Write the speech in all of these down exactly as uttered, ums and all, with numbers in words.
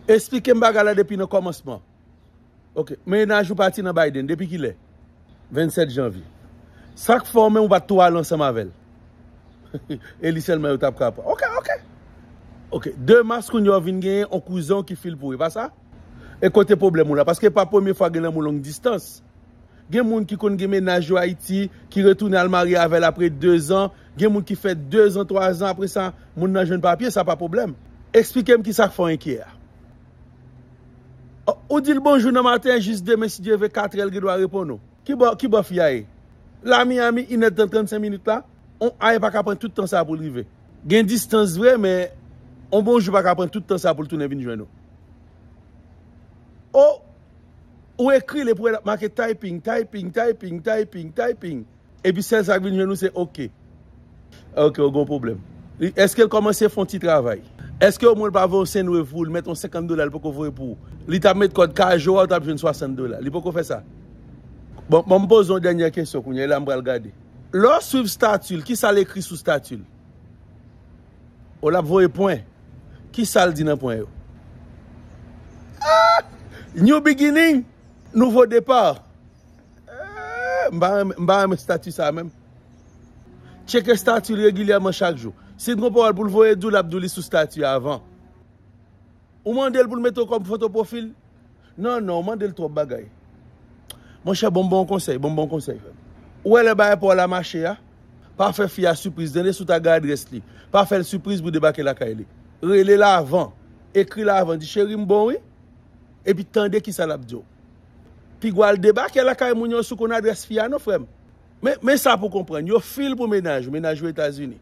Eksplike m bagay la depi nan kòmansman. Ok, mennaj ou pati nan Biden depi kilè? Vennsèt janvye. Sa k fè w menm ou pa t tou ale ansanm avè l? E li sèlman yo t ap ka pran. Ok, ok. Ok, de mas kounye a w vin genyen yon kouzen w ki fil pou ou, e pa sa? E kote pwoblèm ou la? Paske e pa premye fwa gen lanmou long distans. Gen moun ki konn gen mennaj yo Ayiti, ki retounen al marye avè l apre dezan. Gen moun ki fè dezan, twazan, apre sa, moun nan jwenn papye, sa pa pwoblèm. Eksplike m ki sa k fè w enkyè a. O, ou di l bonjou nan maten, jis demen, si Dye vle, katrè, l gen dwa reponn ou. Ki bò, ki bò fi a ye? La Miami, inèdtan, trannsenk minit la, on ay pa ka pran tout tan sa pou l rive. Gen distans vre, men on bonjou pa ka pran tout tan sa pou l tounen vin jwenn ou. O, ou ekri li pou wè l ap make typing, typing, typing, typing, typing. Epi sèl sa k vin jwenn ou se ok. Ok, ou gon pwoblèm. Li, èske l kòmanse fè yon ti travay? Èske omwen l pa voye yon sendwave pou ou, l mèt yon senkant dola, l poko voye pou ou? Li t ap met kòd kajo a, ou t ap jwenn swasant dola. Li poko fè sa? Bon, bon, m poze yon dènyè kesyon kounye a, e la m pral gade. Lè w swiv stati l, ki sa l ekri sou stati l? O, l ap voye pwen. Ki sa l di nan pwen yo? Ah! New beginning, nouvo depa. Eh, m pa renmen, m pa renmen stati sa menm. Tcheke stati l regilyèman chak jou. Si l gon pawòl pou l voye di w, l ap di w li sou stati a avan. Ou mande l pou l mete w kòm foto pwofil? Non, non, ou mande l twòp bagay. Monchè, bon, bon konsèy, bon, bon konsèy, frè m. Ou wè lè bagay pa w la mache a, pa fè fi a sipriz, tande si w ta gen adrès li. Pa fè l sipriz pou debake lakay li. Rele l avan, ekri l avan, di, cheri, m bon, wi. Epi tande ki sa l ap di w. Piga l debake lakay moun yo si w konn adrès fi a, non, frè m. Men, men sa pou konprann, yo fil pou mennaj ou, mennaj ou Etazini.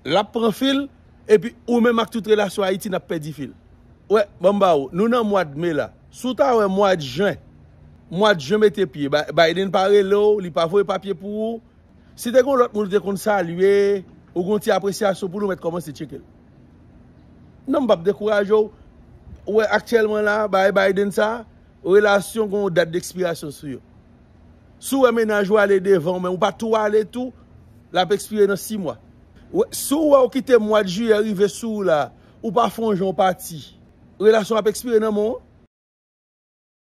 L ap pran fil, epi ou menm ak tout relasyon Ayiti, n ap pèdi fil. Wè, ban m ba ou, nou nan mwa d me la. Si w ta wè mwa d jen, mwa d jen mete pye, Ba-, Biden pa rele w, li pa voye papye pou ou. Si te gen lòt moun ou te konn salye, ou gen yon ti apresyasyon pou li, ou mèt kòmanse tcheke l. Non, m p ap dekouraje w. Ou wè, aktyèlman la, bagay Biden sa, relasyon gen yon dat dekspirasyon sou yo. Si w wè mennaj ou ale devan w, men ou pa tou ale tou, l ap ekspire nan sis mwa. Ou wè, si w wè ou kite mwa d jiyè rive sou ou la, ou pa fè yon jan w pati, relasyon ap ekspire nan men w.